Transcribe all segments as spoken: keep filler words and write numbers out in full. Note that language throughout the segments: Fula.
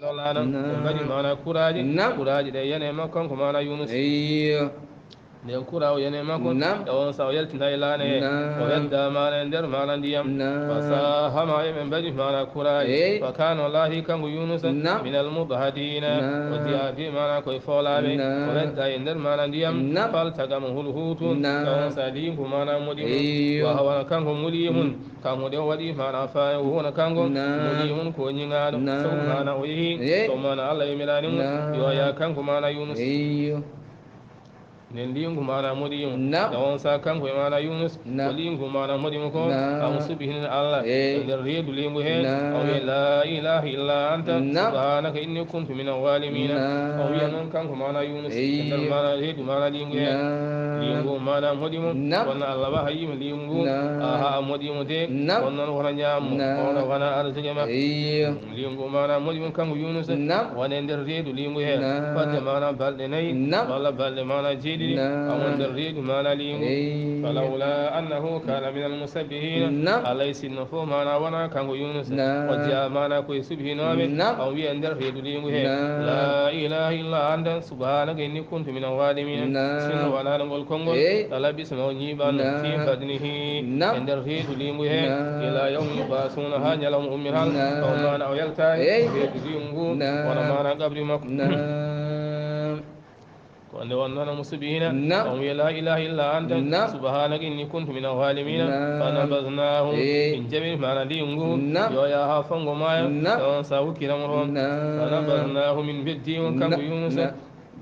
Lolano ɓe mbaɗi mana kuraaji. Kuraaji ɗe yani e makko kanko mana Yunus. Iyo. Nden kura o yani e makko. E on sa o yaltinay laana he. O wedda mana e nder mana ndiyam. Fa sahama e ɓe mbaɗi mana kuraaji. Fa kana wallahi kanko Yunus min al mudhadina. O diya fi mana koye foolaaɓe. O wedda e nder mana ndiyam. Faltaqama hul hutu. E on sa lingu mana moɗi mo. Wa huwa kanko mulimun. Kanko de o waɗi mana fa o wona kanko mulimun ko ñiŋaaɗo. Sabu mana o yehi to mana Allah yamirani mo yo ya kanko mana Yunus. Nden lingu mana moɗi mo. E on sa kanko e mana Yunus ko lingu mana moɗi mo ko amo subhinin Allah e nder reedu lingu he. O wiya la ilaha illa anta subhanaka inni kuntu min alzalimina. O wiya noon kanko mana Yunus e nder mana reedu mana lingu he. Lingu mana moɗi mo. Wonna Allah wahayi mo lingu. Aha a moɗi mo de. Won noon wona ñaam mo. Wona wona arziki ma. Lingu mana moɗi mo kanko Yunus. Wona e nder reedu lingu he. Fadde mana balɗe nayi walla balɗe mana jeeɗiɗi. Amo nder reedu mana lingu. Falawla annahu kana min almusabbihina. Alay sinno fof mana wona kanko Yunus o jeya mana koye subhinooɓe. On wiya nder reedu lingu he la ilaha illa anta subhanaka inni kuntu min alzalimina. Sinno wonano ngol konngol talabisma o ñiiɓano fi badnihi e nder reedu lingu he ila yawmi yubasuna ha ñalawma ummital. On mana o yaltani reedu lingu wona mana qabri makko. Ko nde wonnoo musibina. On wiya la ilaha illa anta subhanaka inni kuntu min alzalimina. Fanabasnahu min jaɓi mana lingu yo ya ha fongo maayo. On sa wukkira mo ɗon. Fanabasnahu min beddi on kanko Yunus.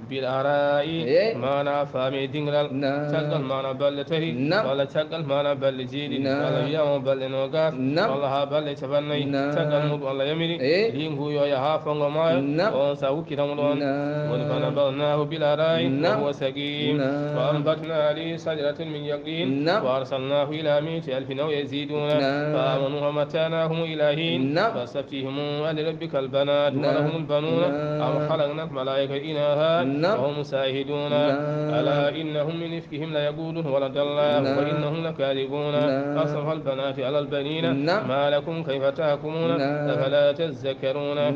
Bil arai mana faami e dingral caggal mana balɗe tati walla caggal mana balɗe jeeɗiɗi walla wiyama balɗe nogas walla ha balɗe capannayyi. Caggal muɗum Allah yamiri lingu yo ya ha fongo maayo. On sa wukkita mo ɗon. Woni fanabasnahu bil arai wa huwa saqim. Wa ambatna alayhi shajaratan min yaqtin wa arsalnahu ila mi'ati alfin aw yaziduna. Fa amanu wa mata'nahum ila hin. Fastaftihim ali rabbika albanat wa lahum albanuna am khalaqna almalaikata inaha wa hum shahiduna. Ala innahum min ifkihim layaqulun walada Allah wa innahum lakadibuna. Asfaha albanati ala albanina ma lakum kayfa tahkumuna afala tazakkaruna.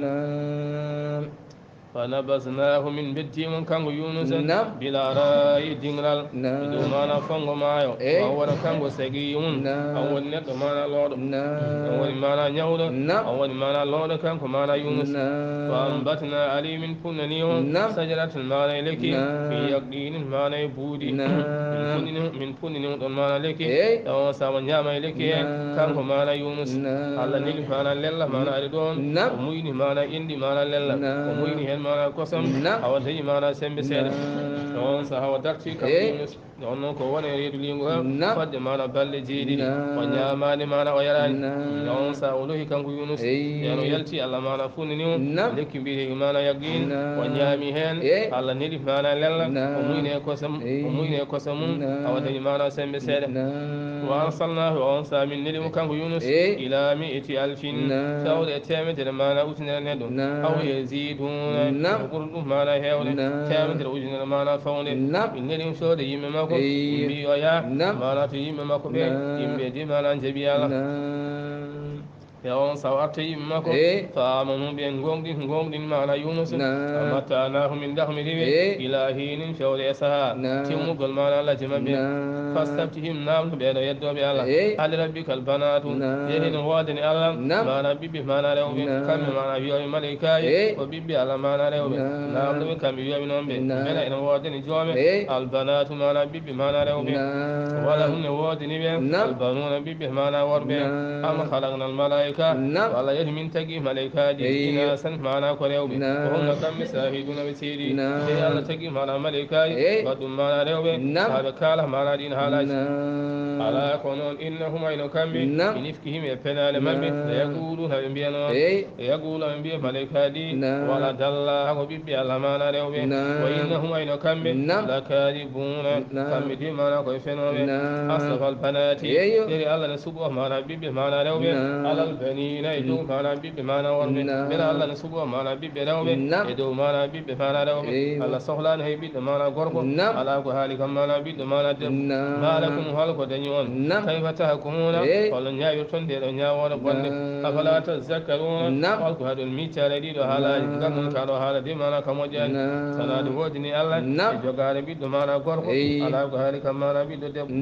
Fanabasnahu min beddi mum kanko Yunus bil arai dingral e dow mana fongo maayo. Wa huwa kanko saqimun an woni neɗɗo mana looɗo. An woni mana ñawɗo. An woni mana looɗo kanko mana Yunus. Wa ambatna alayhi min punnani on shajaratan mana e lekki min yaqdinin mana e buuɗi. Min punnini ɗon mana lekki. On sama ñaama e lekki he kanko mana Yunus. Allah neli mana lella mana ari ɗon o muyni mana indi mana lella o muyni hen mana kosam. Awa dañi mana sembe seeɗa. On sa hawa darti kanko Yunus. On noon ko wona e reedu lingu he fodde mana balɗe jeeɗiɗi o ñaamani mana o yarani. On sa o lohi kanko Yunus ɓen o yalti Allah mana funnini mo lekki mbiyeteeki mana yaqin. O ñaami hen Allah neli mana lella o muyni e kosam o muyni e kosam mum. Awa dañi mana sembe seeɗa. Wa arsalnahu on sa min neli mo kanko Yunus ila mi'ati alfin fewde e temedere mana ujunere neɗɗo. Aw yaziduna ko ɓuri ɗum mana hewde temedere ujunere mana fawnde. Min neli mo fewde yimɓe makko mbi o ya mana to yimɓe makko ɓe yimɓe di mana jaɓi Allah. E on sa o arta yimɓe makko fa amanu ɓe gonɗin gonɗin mana Yunus. Amattanahu min dahmiri ɓe ila hinin fewde e saha timmugol mana lajje maɓɓe. Fastaftihim namdo ɓeɗo yeddoɓe Allah hal rabbika albanatu yehi no wodani Allah mana ɓiɓɓe mana rewɓe. Kamɓe mana wiyoɓe malaikaji ko ɓiɓɓe Allah mana rewɓe. Namdoɓe kamɓe wiyoɓe noon ɓe mbela ene wodani joome albanatu mana ɓiɓɓe mana rewɓe. Wala hum ne wodani ɓe albanuna ɓiɓɓe mana worɓe. Am khalaqna almalaika wala yehi min tagi malaikaji inasan mana ko rewɓe. Ko hum no kamɓe sahiduna ɓe seedi. Sey Allah tagi mana malaikaji waɗɗum mana rewɓe ha ɓe kala mana ɗin haalaji. Ala ko noon innahum ayno kamɓe min ifkihim e penale maɓɓe ɓe yaquluna ɓe mbiyano. Yaqulu ɓe mbiya malaika ɗi wala dalla ko ɓiɓɓe Allah mana rewɓe. Wa innahum ayno kamɓe lakadibuna kamɓe de mana koye fenoɓe. Astafa albanati eri Allah ne suɓo mana ɓiɓɓe mana rewɓe alal Baniina e dow maana ɓiɓɓe maana worɓe. Mbela Allah no suɓoo maana ɓiɓɓe rewɓe e dow maana ɓiɓɓe maana rewɓe. Allah sohlaano hay ɓiɗɗo maana gorko. Alaa ko haali kam maana ɓiɗɗo maana debbo. Maana ɗum hol ko dañi on? Kayfa tahkumuuna? Hol no ñaawirton nde ɗo ñaawoore bonde? Afalaa tazakkaruuna? Hol ko haɗon miccaare ɗiɗo haalaaji? Ngam non kaa ɗo haala de maana ka moƴƴaani. Sanaade woodini Allah e jogaare ɓiɗɗo maana gorko. Alaa ko haali kam maana ɓiɗɗo debbo.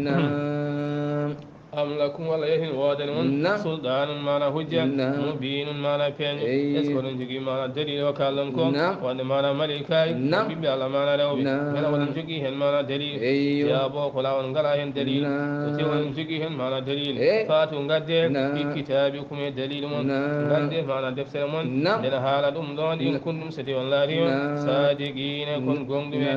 Am lakum walla yahin woodani on sulɗaanun maana hujja mubiinun maana peeño. Est-ce que oɗon jogii maana dalil o kaalɗon ko wonde maana malaykaaji ɓiɓɓe Allah maana rewɓe? Mbela oɗon jogii heen maana dalil? Jaabo ko laa on ngalaa heen dalil. So tawii oɗon jogii heen maana dalil, faatu ngadde bi kitaabikum e dalil mon. Ngadde maana deftere mon. Nde na haala ɗum ɗoon in kuntum so tawii on laari on saadiqiina kon goongɗuɓe.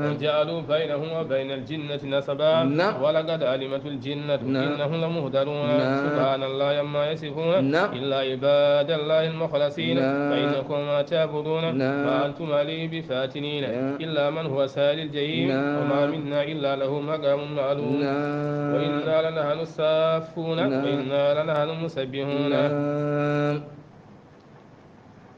Wa ja'alu baynahum wa baynal jinnati nasaba. Wa laqad alimatul jinnatu innahum lamuhdaruna. Subhanallah amma yasifuna. Illa ibadallahi almukhlasin. Fa innakum ma ta'buduna ma antum alayhi bifatinina. Illa man huwa salil jahim. Wa ma minna illa lahu maqamun ma'lum. Wa inna lanahnu saffuna. Wa inna lanahnu musabbihuna.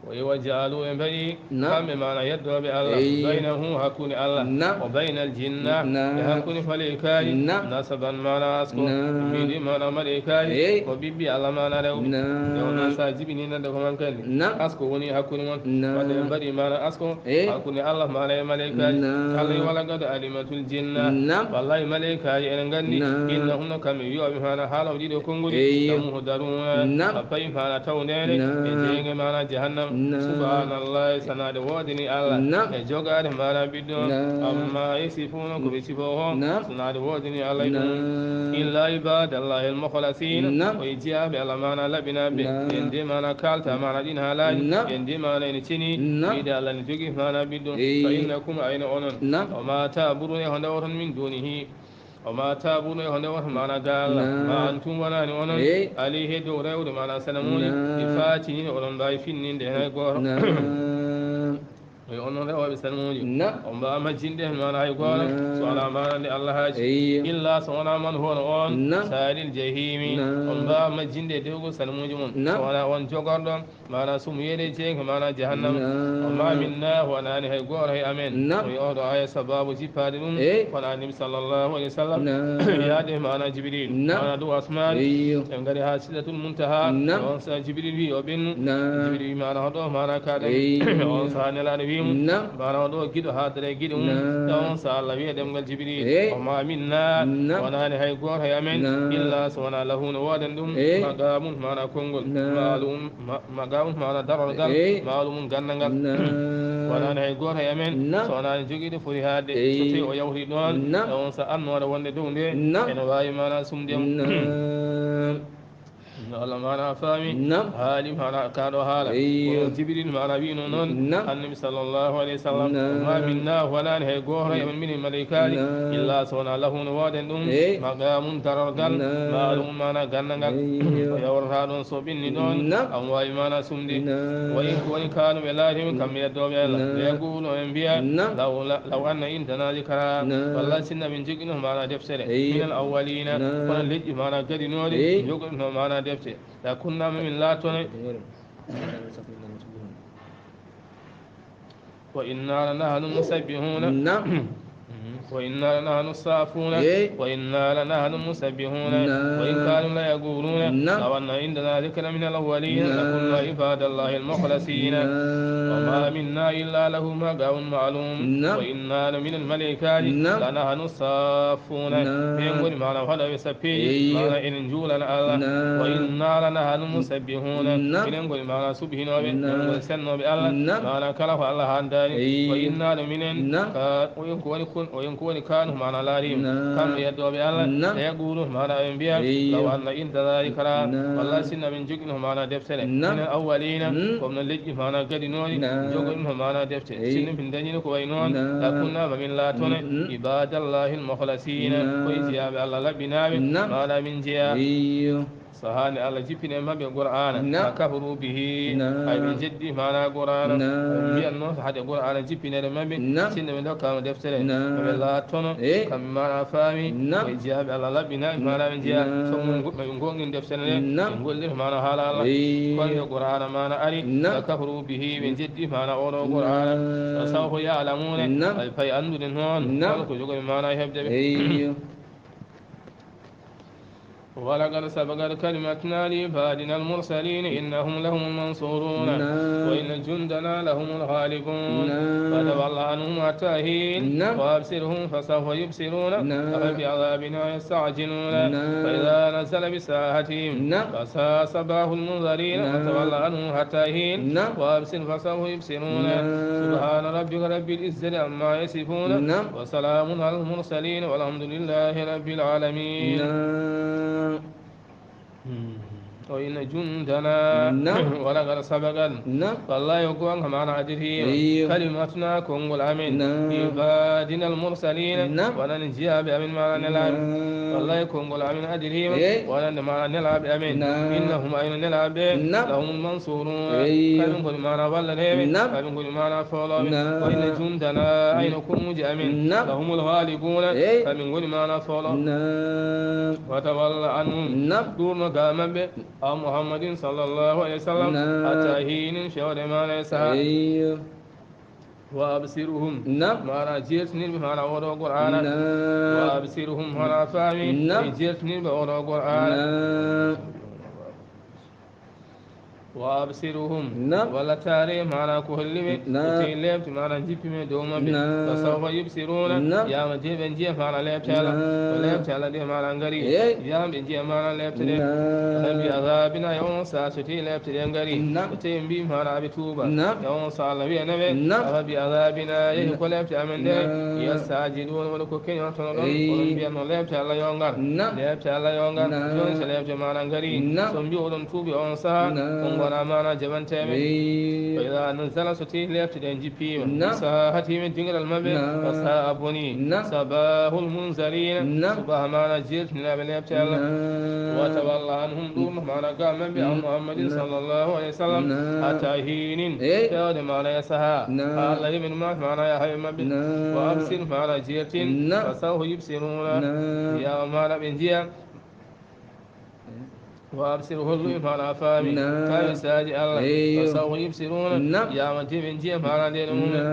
Wa ja'alu, ɓe mbaɗi kamɓe maana yeddooɓe Allah. Baynahum, hakkunde Allah, wa baynal jinna, e hakkunde malaykaaji. Nasaban maana asko. Mbiɗi maana malaykaaji ko ɓiɓɓe Allah maana rewɓe. Nde onon sa jibini nande ko man kandi asko woni hakkunde mon. Wadde ɓe mbaɗi maana asko hakkunde Allah maana e malaykaaji. Allah wa laqad alimatul jinna. Wallahi malaykaaji ene nganndi innahum no kamɓe wi'ooɓe maana haala o ɗiɗo konngudi. Lamuhdaruna. Fayi maana tawneede e jeynge maana jahannam. Subhanallah, sanaade woodini Allah e jogaade maana ɓiɗɗo. Amma yasifuna, ko ɓe sifoo ko, sanaade woodini Allah e ɗum. Illa ibadallahi almukhlasin. Ko e jiyaaɓe Allah maana laɓinaaɓe. Ɓen de maana kaalta maana ɗin haalaaji. Ɓen de maana ene ceni. Wiide Allah ne jogii maana ɓiɗɗo. Fa innakum, ayno onon. Wa ma ta'buduna, e honde oton min dunihi. O ma taabunu e honde won maana gaal. Ma antum wonaani onon. Ali he dow rewde maana sanamuuji. Ɗi faatini oɗon mbaawi finninde hen hay gooto. E onon rewooɓe sanamuuji. On mbaawa majjinde hen maana hay gooto. So alaa maana nde Allah haaji. Illa so wonaa man hono on. Saalil jahiimi. On mbaawa majjinde dewgol sanamuuji mum. So wonaa on jogorɗo maana sumuyeede e jeynge maana jahannama. O ma minna, wonani hay gooto he amen. O yi oɗo aya sababu jippaade ɗum. Kono annabi sallallahu alayhi wa sallam yaade maana Jibril maana dow asmaan. Ɓe ngari haa Sidratul Muntaha. On sa Jibril wi o ɓennu. Jibril wi maana hoɗo maana kaɗen. On sa Nelaaɗo wi mum maana hoɗo giɗo haa dara e giɗo mum. On sa Allah wiya ɗemngal Jibril. O ma minna, wonani hay gooto he amen. Illa so wona lahu no woodan ɗum. Maqamun maana konngol. Maalum. Maqamun maana darorgal. Maalum ganndal ngal. Wonani hay gooto e amen so wonani jogiiɗo foti haadde. So tawi o yawti ɗoon e on sa annoore wonde dow nde ene waawi maana sumde mo. No Allah maana faami. Haali maana kaɗo haala. Ko Jibril maana wiino noon. Annabi sallallahu alayhi wa sallam. Ma minna, wonani hay gooto e men minen malaykaaji. Illa so wona lahu no woodan ɗum. Maqamun darorgal. Maalum maana ganndal ngal. O yawrata ɗoon so ɓenni ɗoon. Am waawi maana sumde. Wa in ko woni kaanuɓe laatimi kamɓe yeddooɓe Allah. Yaqulu ɓe mbiya. Law anna indana zikra. Walla sinna min jogino maana deftere. Minal awwalina. Kono leƴƴi maana gadinooɗi. Jogoɗino maana defte. La kunna ma min laatone. Wa inna la nahnu musabbihuna. Wa inna la nahnu safuna. Wa inna la nahnu musabbihuna. Wa in kanu la yaquluna. Law anna indana zikra min al awwalina. La kunna ibadallahi al mukhlasina. Wa ma minna illa lahu maqamun ma'lum. Wa inna la min al malaikati la nahnu safuna. Ɓen ngoni maana hoɗoɓe sappeeji. Maana enen njuulana Allah. Wa inna la nahnu musabbihuna. Minen ngoni maana subhinooɓe. Minen ngoni sennooɓe Allah. Maana kala ko Allah haandaani. Wa inna no minen ka o yon ko woni kun o yon ko woni kaanu maana laariima. Kamɓe yeddooɓe Allah. Ɓe yaqulu maana ɓe mbiya. Law anna indana zikra. Walla sinno min jogino maana deftere. Minen awwalina. Comme no leƴƴi maana gadinooɗi. Jogoɗino maana deftere. Sinno min dañino ko wayi noon. La kunna ma min laatone. Ibadallahi al mukhlasina. Ko e jiyaaɓe Allah laɓɓinaaɓe. Maana min jeyaa. Sahaa nde Allah jippini e maɓɓe Qur'aana, Naam. Kafaru bihi, Naam. Hay ɓe njeddi maanaa Qur'aana. Naam. Ɓe mbiyan noon, so hade Qur'aana jippineede maɓɓe, Naam. Sinno ɓe ndokkaama deftere, Naam. Ɓe laatono, Eey. Kamɓe maanaa faami, Naam. Ko e jiyaaɓe Allah laɓɓinaaɓe, maanaa ɓe njiya, Naam. So mum goɗɗo ɓe ngoongin deftere nde, Naam. Ɓe ngolliri maanaa haala Allah. Eey. Kono nde Qur'aana maanaa ari, Naam. Kafaru bihi, ɓe njeddi maanaa oo ɗoo Qur'aana. Naam. Fa sawfa ya'lamuuna, Naam. Hay fay anndude noon, Naam. Hol ko jogomi maanaa heɓde ɓe. Eey. ولقد سبقت كلمتنا لعبادنا المرسلين إنهم لهم المنصورون. نعم. وإن جندنا لهم الغالبون. نعم. فتول عنهم حتى حين. نعم. وأبصرهم فسوف يبصرون. نعم. أفبعذابنا يستعجلون. نعم. فإذا نزل بساحتهم. نعم. فساء صباح المنذرين. نعم. فتول عنهم حتى حين. نعم. وأبصر فسوف يبصرون. نعم. سبحان ربك رب العزة عما يصفون. نعم. وسلام على المرسلين والحمد لله رب العالمين. نعم. وإن جندنا نعم. ولقد سبقت نعم. Wallahi ko goonga maanaa additii Iyo. Kalimatuna konngol amen Naam. Ibadina al-mursalina Naam. Wonande jiyaaɓe amen maanaa nelaaɓe Naam. Wallahi konngol amen additiima Eey. Wonande maanaa nelaaɓe amen Naam. Innahum ayno nelaaɓe Naam. Lahumul mansuruna Eey. Kañum koni maanaa wallaneeɓe Naam. Kañum koni maanaa foolooɓe Naam. Wa inna jundana ayno konguuji amen Naam. Lahumul ghalibuna Eey. Kañum koni maanaa foolooɓe Naam. Wa tawalla anhum Naam. Ɗuurno gaa maɓɓe Aw Muhammadin sallallahu alayhi wa sallam Naam. Hatta hiinin fewde maanaa e sahaa Eey. Wa absiruhum Naam. Maanaa jeertinirɓe maanaa oo ɗoo Qur'aana Naam. Wa absiruhum maanaa faami Naam. E jeertinirɓe oo ɗoo Qur'aana Naam. Wa absiruhum Naam. Walla taare maanaa ko holli ɓe Naam. Ko tee leeɓte maanaa jippi men dow maɓɓe Naam. Fa sawfa yubsiruna Naam. Yaama de ɓe njiya maanaa leeɓte Allah Naam. Ko leeɓte Allah ɗe maanaa ngari Eey. Yaama ɓe njiya maanaa leeɓte ɗe Naam. Rabbi azabina e on saa so tee leeɓte ɗe ngari Naam. Ko tee mbi maanaa ɓe tuuba Naam. E on saa Allah wiyana ɓe Naam. Rabbi azabina yehi Naam. Ko leeɓte amen ɗe Naam. Yastajiluna woni ko keñortono ɗon Eey. Oɗon mbiyanno leeɓte Allah yo ngar Naam. Leeɓte Allah yo ngar Naam. Jooni so leeɓte maanaa ngari Naam. So mbi oɗon tuubi on saha Naam. On ngona maanaa jaɓanteeɓe Eey. Fa ida nazala so tee leeɓte ɗe jippiima Naam. Saha hatiimi dingiral maɓɓe Naam. Fa sa'a boni Naam. Sabahul munzarina Naam. Subaha maanaa jeertiniraaɓe leeɓte Allah Naam. Wa tawalla anhum ɗuurno maanaa gaa maɓɓe an Naam. Muhammadin Naam. Sallallahu alayhi wa sallam Naam. Hatta hiinin Eey. Fewde maanaa e saha Naam. Haa Allah yoɓin ma maanaa e haɓe maɓɓe Naam. Wa absir maanaa jeertin Naam. Fa sawfa yubsiruna Naam. Yaama maanaa ɓe njiya Wa absir hollu e maanaa faami Naam. Kawisaaji Allah Eeyyo. Fa sawfa yubsiruna Naam. Yaama de ɓe njiya maanaa nde ɗo mum Naam.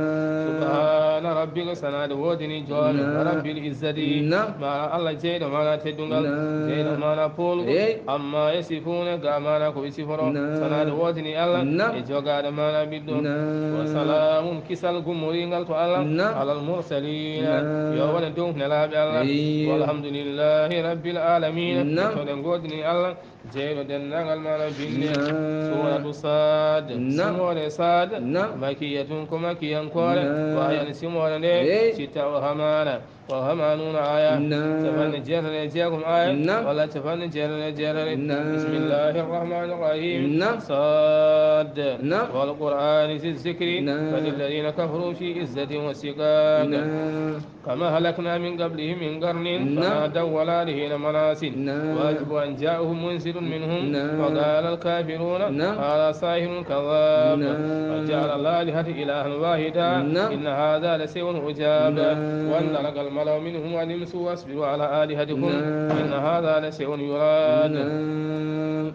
Subhaana rabbika sanaade woodini joome Naam. Rabbil izzati Naam. Maanaa Allah jeyɗo maanaa teddungal Naam. Jeyɗo maanaa poolugol Eey. Amma yasifuuna gaa maanaa ko ɓe siforo Naam. Sanaade woodini Allah Naam. E jogaade maanaa ɓiɗɗo Naam. Wa salaamun kisal gummoringal ko Allah Naam. Alal mursalina Naam. Yo wone dow nelaaɓe Allah Eeyyo. Walhamdulillahi rabbil alamina Naam. Toɗe ngoodini Allah Jeyɗo denndaangal maanaa binndi Naam. Suuratu Saad Naam. Simoore Saad Naam. Makiyatun ko makiyankoore Naam. Ko ayani simoore nde Eey. Citta o hamaana O hamanuuna aya Naam. Capanɗe jeetati e jeegom aya Naam. Walla capanɗe jeetati e jeetati Naam. Bismillahi rahmani rahim Naam. Saad Naam. Wal qur'ani zi zikri Naam. Bal alladhina kafaru fi izzatin wa shiqaq Naam. Kama halakna min qablihim min qarnin Naam. Fanadaw wala hina manasi Naam. Wa ajibu an ja'ahum munzirun minhum Naam. Wa qala al kafiruna Naam. Hadha sahirun kadhab Naam. Wa ja'ala al alihata ilahan wahida Naam. Inna hadha la shay'un ujab Naam. Wa anna lakal malaw minhum an imsu wasbiru ala alihatikum Naam. Inna hadha la shay'un yurad Naam.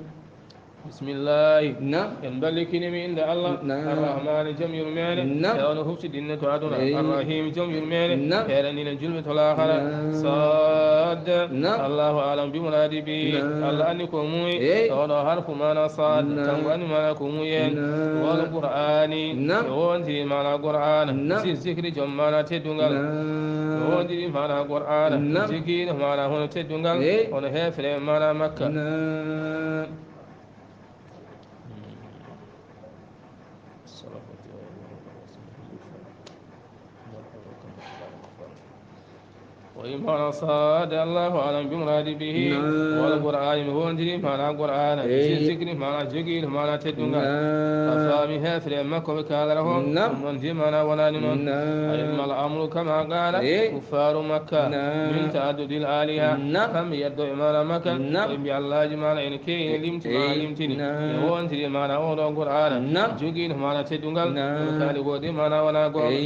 Bismillahi Naam. En mballikinii mi innde Allah Naam. Arrahmani jom yurmeende Naam. E ono huftidinne to aduna Eey. Arrahimi jom yurmeende Naam. Heeranine julɓe to laakara Naam. Saad Naam. Allahu alam bi muradi bi Naam. Allah anni ko muuyi Eey. Ono harfu maanaa saad Naam. Kanko anni maanaa ko muuyi en Naam. Wal qur'ani Naam. E wondiri maanaa qur'ana Naam. Si zikri jom maanaa teddungal Naam. E wondiri maanaa qur'ana Naam. Jigiino maanaa hono teddungal Eey. Ono heefere maanaa makka Naam. O wi mana sada Allahu alam bi muradi bihi. Wala Qur'ani mi wondiri mana Qur'ana. Zikri mana jogiiɗo mana teddungal. A faami hefre makko ɓe kaalata ko ɗum noon de mana wonani noon. Ay mal amru kama qala kuffaru makka min ta'addudil aliha. Kamɓe yeddo e mana makka ɓe mbi allaji mana ene kewi ene limti mana limtini ene wondiri mana oɗo Qur'ana jogiiɗo mana teddungal. Ɓe kaali goo de mana wona goonga.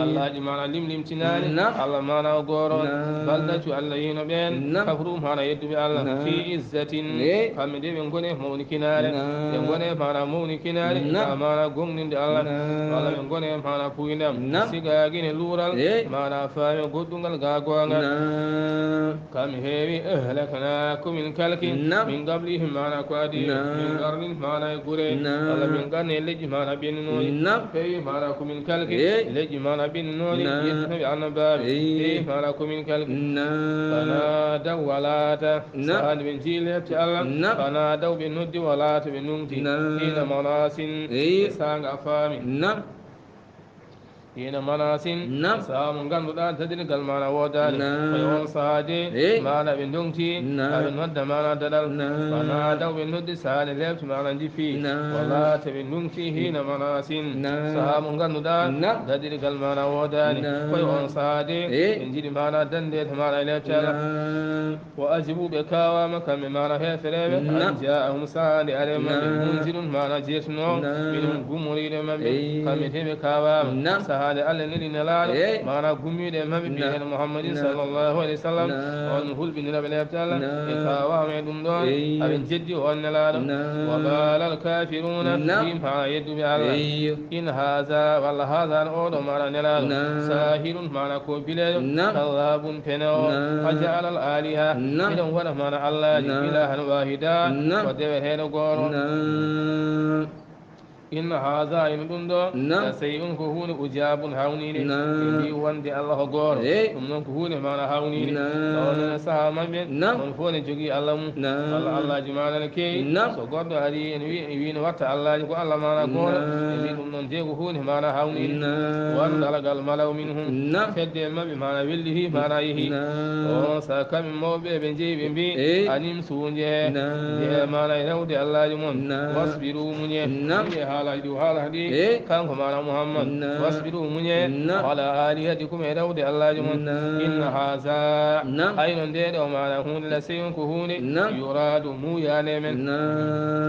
Allaji mana limlim tinaani. Allah mana o gooro. Baldatu Allah yino ɓeen kafru mana yedduɓe Allah fi izzatin. Kamɓe de ɓe ngone mawnikinaare. Ɓe ngone mana mawnikinaare ka mana gomɗinde Allah. Walla ɓe ngone mana puynam sigagine luural mana faami goɗɗungal ga goonga. Kam heewi ahlaknakum min kalki min qablihim mana ko adi min qarnin mana e gure. Walla min qarni e leƴƴi mana ɓennunoɗi. Heewi mana ko min kalki leƴƴi mana ɓennunoɗi yettunoɓe annabaaɓe. Heewi mana ko min kalki fanadaw walata. Sahani ɓe jii lepte Allah fanadaw ɓe noddi walata ɓe nungti hina manasin e sanga a faami. Hina manasin saha mo ngannduɗaa dadirgal mana woodaani. Koye on saha de mana ɓe ndongti aɓe nodda mana daɗal. Fanadaw ɓe noddi sahani lepte mana jippi. Walata ɓe ndongti hina manasin saha mo ngannduɗaa dadirgal mana woodaani. Koye on saha de ɓe njiɗi mana dandede mana e lepte Allah. Wa ajibu ɓe kawama kamɓe mana hefereɓe an ja'ahum sahade are maɓɓe munzirun mana jeetunoowo minhum gummoriɗo e maɓɓe. Kamɓe te ɓe kawama sahade Allah neli nelaɗo mana gummiɗo e maɓɓe mbiyeteɗo Muhammadin sallallahu alayhi wa sallam. On hulɓiniraɓe lepte Allah ɓe kawama e ɗum ɗon aɓe jeddi on nelaɗo. Wa qala al kafiruna yim ha yedduɓe Allah. In haza walla haza an oɗo mana nelaɗo sahirun mana ko bileɗo kadhabun penewo. Aja'ala al aliha miɗon waɗa mana allaji ilahan wahida ko deweteɗo goto. In haza ino ɗum ɗo la shay'un ko hunde ujabun hawnide. Ɓe mbi wonde Allah ko goto ɗum noon ko hunde mana hawnide. Onon saha maɓɓe on fof ne jogii Allah mum. Walla Allahji mana ne keewi. So goɗɗo ari en wi en wino watta Allahji ko Allah mana goto ɓe mbi ɗum noon de ko hunde mana hawnide. Wandalagal malaw minhum fedde maɓɓe mana wellihi mana yehi. On saha kamɓe mawɓe ɓe jeeyi ɓe mbi anim suuje nde mana e rewde Allahji mon. Wasbiru muñe muñe haalaji ɗi o haalata ɗi kanko mana Muhammad. Wasbiru muñe ala alihatikum e rewde Allahji mon. Inna haza ayno nde ɗo mana hunde la seyun ko hunde yuradu muyane men.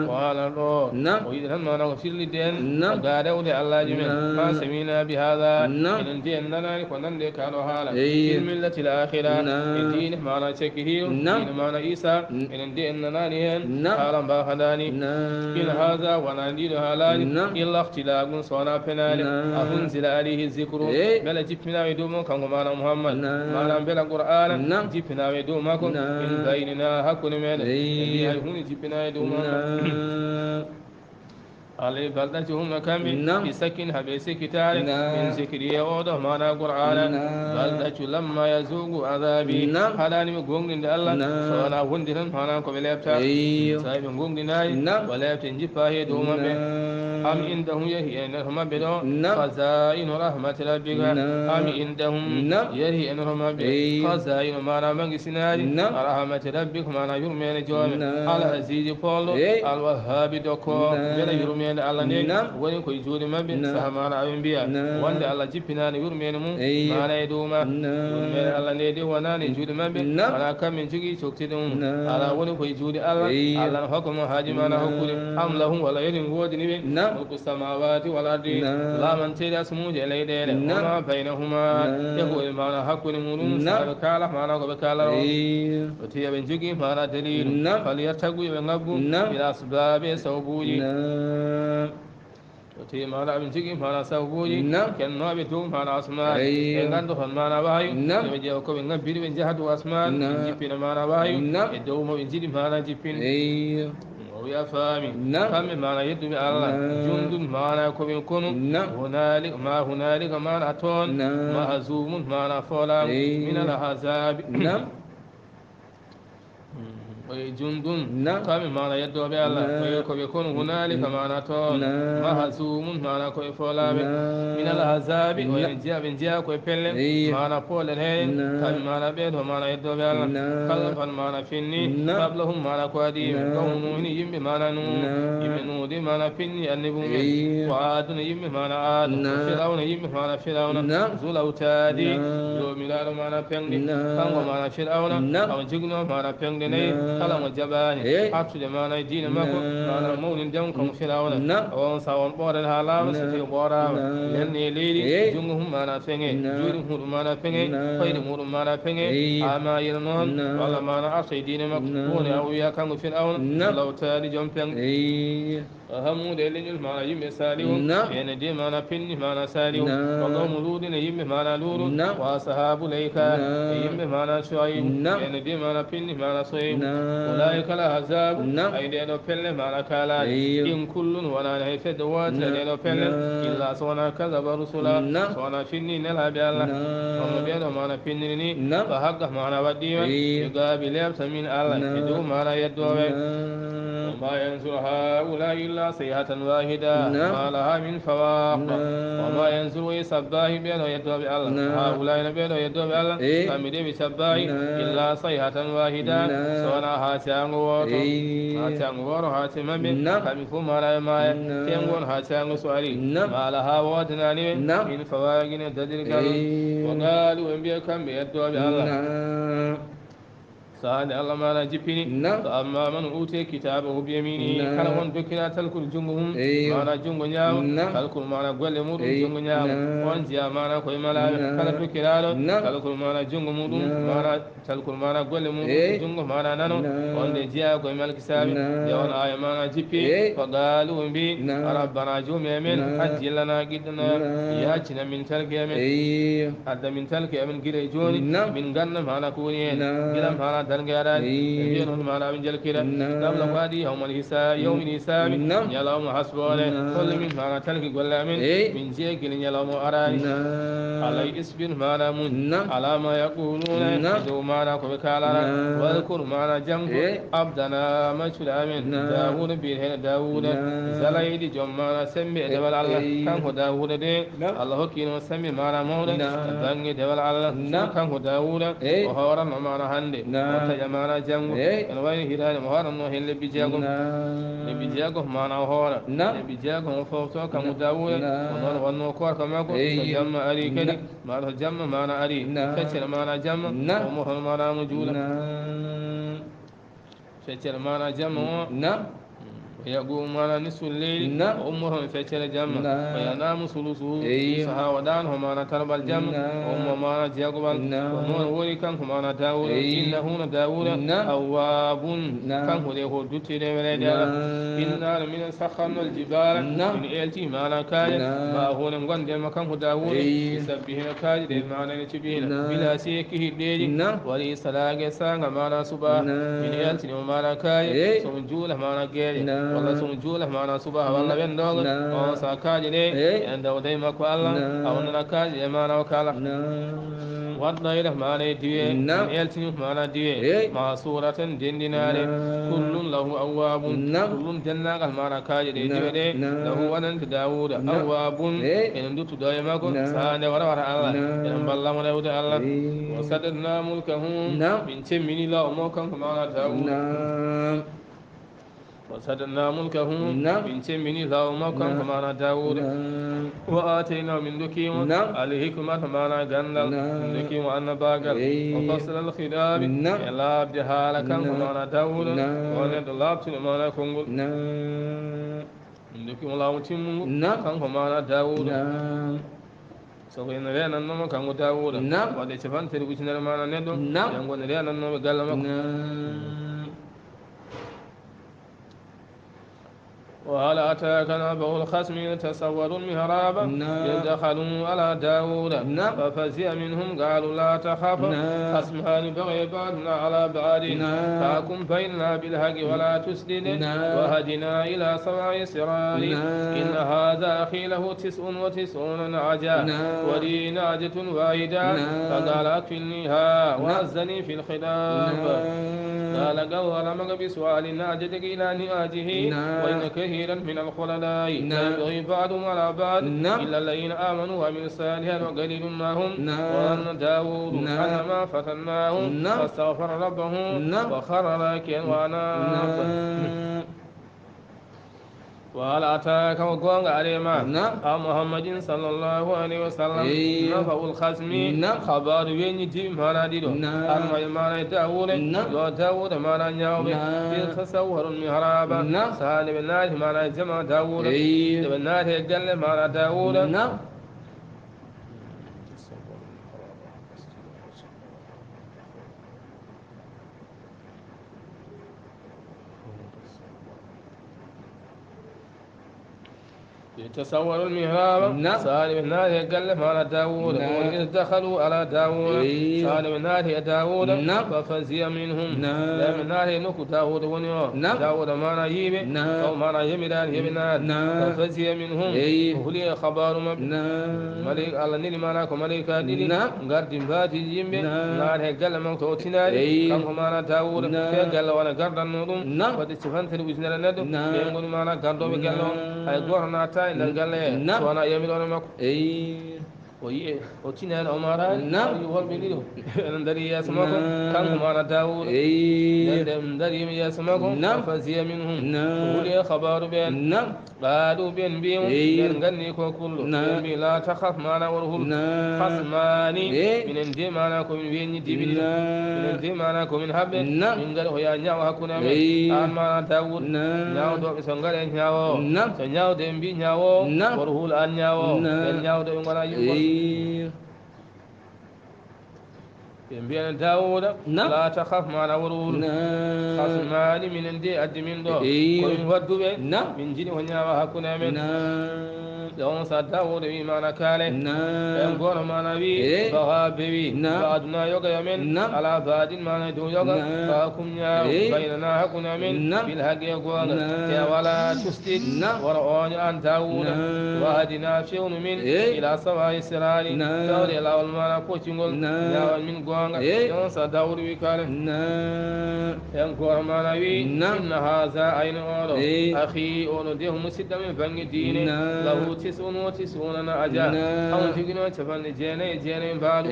Qala ɗo o yiɗi tan mana ko firlidde en ga rewde Allahji men. Ma samina bi haza enen de en nanani ko nande kaɗo haala fi millati l akhira e diine mana cekki hiyo diine mana Isa enen de en nanani hen haala mba hadani. In haza wonani ɗiɗo haalaji illa ikhtilaqun so wona penaali. A unzila alayhi zikru mbela jippinama e dow mon kanko mana Muhammad mana mbela qur'ana jippinama e dow makko min baynina hakkunde meɗen. En mbi hay hunde jippinama e dow makko. Alay bal ɗaccu humna kamɓe ɓe sakkin haɓe sikkitaare min sikiri e oɗo mana qur'ana. Bal ɗaccu lamma ya zugu azabi haɗani ɓe gonɗinde Allah so wona wondi tan mana ko ɓe lepta. Tawi ɓe gonɗinayi o lepte jippa he dow maɓɓe. Am indahum yehi e nder maɓɓe ɗo khazainu rahmati rabbika. Am indahum yehi e nder maɓɓe khazainu mana mangi sinaari rahmati rabbika mana yurmene joome. Al azizi polɗo al wahhabi dokko mbela yurmende Allah nde woni koye juuɗe maɓɓe. Saha mana aɓe mbiya wonde Allah jippinani yurmende mum mana e dow ma. Yurmende Allah nde de wonani e juuɗe maɓɓe wona kamɓe jogii coktiɗe mum. Ala woni koye juuɗe Allah. Allah no hokka mo haaji mana hokkude. Am lahum walla yoni woodini ɓe mulku samawati wal ardi lamanteɗe asumuji e leyɗele wama baynahuma e ko e mana hakkude muɗum saɓe kala mana koɓe kala o. O tewi aɓe jogii mana dalilu falyartagu yoɓe ngabbu bil asbabi e sababuji. O tewi mana aɓe jogii mana sababuji kennooɓe dow mana asmaani ɓe nganndu hon mana wahayu yoɓe ƴeewa koɓe ngabbiri ɓe njaha dow asmaani ɓe jippina mana wahayu e dow mo ɓe njiɗi mana jippin. O wiya faami kamɓe mana yedduɓe Allah jundun mana koɓe konu hunalika ma hunalika mana toon mahzumun mana foolaamu min al ahzabi. Koye jundun. Naam. Kamɓe maana yeddooɓe Allah. Naam. Koye ko ɓe konu hunaalika maana toon. Naam. Mahzumun maana koye foolaaɓe. Naam. Minal ahzaabi, o ene jeya ɓe jeya koye pelle. Eyyo. Maana poolen heen. Naam. Kamɓe maana ɓee ɗo maana yeddooɓe Allah. Naam. Khalfan maana finni. Naam. Qablahum maana ko adii. Naam. Qawmu Nuuhin yimɓe maana Nuuhu. Naam. Yimɓe Nuuhu de maana finni annabi mum. Eyyo. Wa Aaduna yimɓe maana Aadu. Naam. Firawna yimɓe maana Firawna. Naam. Zul awtaadi. Naam. Joomiraaɗo maana peŋɗe. Naam. Kanko maana Firawna. Naam. Awa jogino maana peŋɗe nayi. Naam. Kala mo jaɓaani. Eyy. Artude maana e diine makko. Naam. Maana mawnin jam kanko Firawna. Naam. On sa on ɓooran haa laaɓa so tawi ɓooraama. Naam. Lenne e leydi. Eyy. Junngo mum maana feŋe. Naam. Juuɗe muɗum maana feŋe. Naam. Koyɗe muɗum maana feŋe. Eyy. Haa maayira noon. Naam. Walla maana arta e diine makko. Naam. Woni a wiya kanko Firawna. Naam. Lawtaani joom peŋɗe. Eyy. Wa Samuuda e leñol maana yimɓe Saalihu. Naam. Ene de maana pinni maana Saalihu. Naam. Wa qawmu Luuɗin e yimɓe maana Luuɗu. Naam. Wa ashaabu Layka e yimɓe maana Shuaybu. Naam. Ene de maana pinni maana Shuaybu. Naam. Ulaa'ika al ahzaabu. Naam. Ay ɗee ɗoo pelle maana kaalaaɗe. Eyyo. In kullun wonaani hay fedde wootere. Naam. Ɗee ɗoo pelle. Naam. Illa so wonaa kazaba rusula. Naam. So wonaa finni nelaaɓe Allah. Naam. Hono ɓee ɗoo maana pinniri ni. Naam. Fa haqqa maana waɗɗiima. Eyyo. Ɓe gaabi leeɓta min Allah. Naam. E dow maana yeddooɓe. Naam. Wa ma yansuru haa'ulaa'i illa sayhatan waahida. Naam. Ma laha min fawaaq. Naam. Wa ma yansuru e sabbaahi ɓee ɗoo yeddooɓe Allah. Naam. Haa'ulaa'i no ɓee ɗoo yeddooɓe Allah. Eyy. Kamɓe de ɓe sabbaahi. Naam. Illa sayhatan waahida. Naam. So wonaa haa caango wooto. Eyy. Haa caango wooto haa cee maɓɓe. Naam. Kamɓe fof maana e maaya. Naam. Caango on haa caango so ari. Naam. Ma laha woodanaani ɓe. Naam. Min fawaaq e daɗirgal. Eyy. Wa qaalu ɓe mbiya kamɓe yeddooɓe Allah. Naam. So hannde Allah maana jippini. Naam. Fa amma man uutiya kitaabahu bi yamiinihi. Naam. Kala won dokkira talkuru junngo mum. Eyyo. Maana junngo ñaamo. Naam. Talkuru maana golle muɗum. Eyy. Junngo ñaamo. Naam. On jeya maana koye malaaɓe. Naam. Kala dokkiraaɗo. Naam. Talkuru maana junngo muɗum. Naam. Maana talkuru maana golle muɗum. Eyy. Junngo maana nano. Naam. On de jeya koye malkisaaɓe. Naam. Nde on aaya maana jippi. Eyy. Fa qaalu ɓe mbi. Naam. Rabbana joomi amen. Naam. Ajjil lana qittana. Naam. Yaccina min talki amen. Eyyo. Adda min talki amen gila e jooni. Naam. Min ngannda maana ko woni heen. Naam. Gila maana darnge araani. Eyy. Ɓe mbiya noon maana ɓe njalkira. Naam. Qabla ko adii yawmal hisa-, yawmil hisaabi. Naam. Ñalawma hasboore. Naam. Holli min maana talki golle amen. Eyy. Min jeya gila ñalawma o araani. Naam. Alay isbir maana muñ. Naam. Ala ma yaquluuna. Naam. E dow maana ko ɓe kaalata. Naam. Wadkur maana janngo. Eyy. Abdana maccuɗo amen. Naam. Daawuda biyeteeɗo Daawuda. Naam. Zalaydi joom maana sembe e dewal Allah. Eyy. Kanko Daawuda de. Naam. Allah hokkiino sembe maana mawɗe. Naam. E bannge dewal Allah. Naam. Kanko Daawuda. Eyy. O hooranno maana hannde. Naam. O taƴa maana janngo. Eyy. Ene wayno hitaande mo hooranno heen lebbi jeegom. Naam. Lebbi jeegom maana o hoora. Naam. Lebbi jeegom o fofto kanko Daawuda. Naam. Ko noon wonno koorka makko. Eyy. So jamma ari kadi. Naam. Maana jamma maana ari. Naam. Feccere maana jamma. Naam. O ummoto maana mo juula. Naam. Feccere maana jamma o. Naam. O yaqumu maana nisful leyli. Naam. O ummoto e feccere jamma. Naam. O yanaamu sulusuhu. Eyyo. Saha waɗaano ko maana tarbal jamma. Naam. O ummo maana jeegobal. Naam. Ko noon woni kanko maana Daawuda. Eyyo. Innahu no Daawuda. Naam. Awwaabun. Naam. Kanko de ko duttiiɗo e weleede Allah. Naam. Inna no minen sakharnal jibaala. Naam. Min elti maana kaaƴe. Naam. Ma huune ngonde ma kanko Daawuda. Eyyo. Yusabbihina kaaƴe ɗe maana ne cubihina. Naam. Bila siyekki hiɗɗeeji. Naam. Wali salaage saanga maana suba. Naam. Min eltini mo maana kaaƴe. Eyy. So mo juula maana geeƴe. Naam. Walla so mo juula maana suba walla wendoogo. Naam. On sa kaaƴe ɗe. Eyy. En dawday makko Allah. Naam. A wonana kaaƴe ɗe maana o kala. Naam. Waɗɗayra maana e diwe. Naam. Min eltini maana diwe. Eyy. Ma suuratan denndinaare. Naam. Kullun lahu awwaabun. Naam. Kullun denndaangal maana kaaƴe ɗe diwe ɗe. Naam. Lahu wonande Daawuda. Naam. Awwaabun. Eyy. Ene nduttuɗo e makko. Naam. Saha nde wara wata Allah. Naam. Ene mballa mo rewde Allah. Eyy. Wa sadadna mulkahu. Naam. Min cemmini law mo kanko maana Daawuda. Naam. Wa sadadna mulkahu. Naam. Min cemmini law mo kanko maana Daawuda. Naam. Wa aatayna min dokki mo. Naam. Al hikmata maana ganndal. Naam. Min dokki mo annabaagal. Eyy. Wa fasla al khitaabi. Naam. E laaɓde haala kanko maana Daawuda. Naam. O neɗɗo laaɓtuɗo maana konngol. Naam. Min dokki mo laamu timmungu. Naam. Kanko maana Daawuda. Naam. Sabu ene reenannoo mo kanko Daawuda. Naam. Waɗde capanɗe tati ujunere maana neɗɗo. Naam. Ɓe ngoni reenannooɓe galle makko. Naam. وهل أتاك نبأ الخصم إذ تسوروا المحراب نعم. إذ دخلوا على داود نعم. ففزع منهم قالوا لا تخف نعم. خصمان بغي بعضنا على بعض نعم. فاحكم بيننا بالحق ولا تشدد نعم. واهدنا إلى سواء الصراط نعم. إن هذا أخي له تسع وتسعون نعجة نعم. ولي نعجة واحدة نعم. فقال أكفلنيها نعم. وأذن في الخطاب نعم. قال قد ظلمك بسؤال نعجتك إلى نعاجه نعم. وإن كثيرا من الخلطاء نعم. ليبغي بعضهم على بعض نعم. إلا الذين آمنوا وعملوا الصالحات وقليل ما هم نعم. وظن داود نعم. أنما فتناه نعم. فاستغفر ربه نعم. وخر راكعا وأناب نعم. وهل أتاك وقوان عليما نعم. عن محمد صلى الله عليه وسلم إيه. نبأ الخصم نعم. خبر وين يجي معنا ديدو نعم. أن معنا داود نعم. لو داود معنا نياومي نعم. إذ تسوروا المحراب نعم. سالب النار معنا جمع داود إيه. سالب النار قال معنا داود نعم. يتسور المحراب نعم. سالب النار قال معنا داود نعم. وإذ دخلوا على داود إيه. سالب النار داود نعم. ففزع منهم نعم. لم النار نكو داود ونيو نعم. داود معنا يبي نعم. أو معنا يمدان يبنان نعم. ففزع منهم إيه. هلي خبر ما نعم. ملك الله نيلي معنا كو ملك نيلي نعم. غردي مباتي يمبي نعم. نار قال ما توتيناري إيه. كم معنا داود نعم. في قال وانا غردن نودم نعم. Sifanten ujunere neɗɗo ɓen ngoni mana gardoɓe galle on hay goto natta e nder galle he so wona yamirono makko eyi o yiye o tinani o marani o yi worɓe ɗiɗo ene dari yeeso makko kanko mana dawuda eyi ɓe darima yeeso makko fasiya minhum o huuli e habaru ɓen ɓaaɗu ɓen mbimo ɓen ganni ko kullo ɓe mbi la tahaf mana wor hul hasmani minen de mana komin weñi dibiɗi minen de mana komin haɓɓe min ngari ko ya ñaawo hakkunde amen an mana dawud ñaawdoɓe so ngare ñaawo so ñaawde en mbi ñaawo woto huul an ñaawo ɓen ñaawdoɓe gona yimɓe ɓe mbiyana dawuda la tahaf mana woto huul hasmani minen de addi min ɗo komin wadduɓe min jiɗi ko ñaawa hakkunde amen ɓe on sa dawuda wi mana kaale en goto mana wi baha bewi ba aduna yoga yo men ala baadin mana dow yoga ba kum ñaaw baynana hakkunde amen bil haqqi e goonga te wala tusɗin wara oño an dawuda wahdina fewnu min ila sawayi sirali tawde e lawol mana koccugol ñaawan min goonga e on sa dawuda wi kaale en goto mana wi inna haza ayno oɗo akhi oɗo de ko musidɗam e bangge diine lahu tis'un wa tis'una na'ja hamo jogino capanɗe jeenayi e jeenayi mbaalu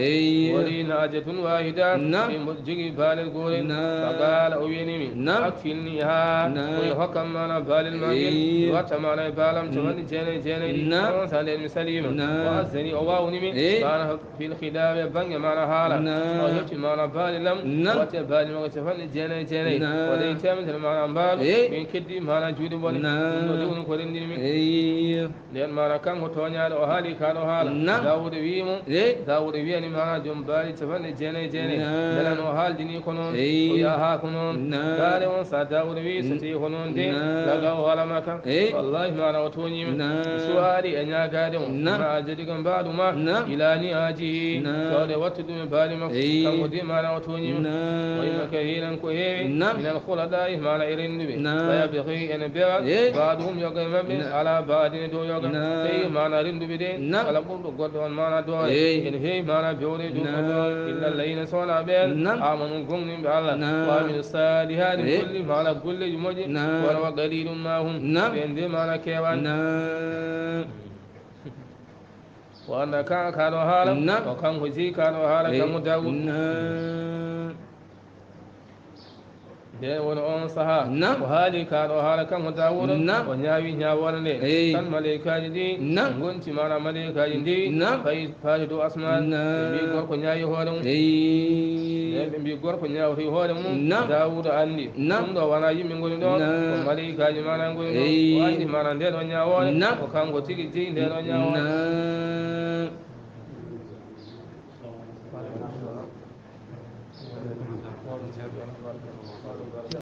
wali na'jatun wahida imo jogii baalel goorel faqala o wiyanimi akfilni ha koye hokkam mana baalel ma ngel watta mana e baalam capanɗe jeenayi e jeenayi ɗi on sa nden mi salima o azzani o wawnimi mana fil khidabe bangge mana haala o hefti mana baali lam watte baali makko capanɗe jeenayi e jeenayi o ɗeyi temedere mana mbaalu min keddi mana juuɗe bone ɗum ɗo de woni ko renndini min nden mana kanko tooñaaɗo o haali kaɗo haala dawuda wii mo dawuda wiyani mana joom baali capanɗe jeenayi e jeenayi belan o haaldini ko noon o yaha ko noon gaare on sa dawuda wii so tawi ko noon de laga o walamaka wallahi mana o tooñima suwaari e ñaagaade mo ma a jadi ko mbaɗuma ilani aji tawde wattu ɗum e baali makko kanko de mana o tooñima o yimaka hinan ko heewi minal khulada'i mana e rennduɓe fayabghi ene bewa baɗuhum yoga e maɓɓe ala baɗine dow yoga tawi mana rennduɓe de kala ɓurɗo goɗɗo on mana doole ene heewi mana bewre dow goɗɗo on illa alladhina sona ɓen amanu gomɗinɓe allah wa amilu salihati golli mana golleji moƴƴi kono wa qalilum ma hum ɓen de mana kewan o annda ka kaɗo haala o kanko jeyi kaɗo haala kanko dawud nden woni on saha o haali kaɗo haala kanko dawuda o ñaawi ñaawore nde tan maleykaji ɗi gonti mana maleykaji ndi fayi faati dow asman ɓe mbi gorko ñaawi hoore mum nden ɓe mbi gorko ñaawti hoore mum dawuda andi ɗum ɗo wona yimɓe ngoni ɗon ko maleykaji mana ngoni ɗon o andi mana nde ɗo ñaawore ko kanko tigi jeyi nde ɗo ñaawore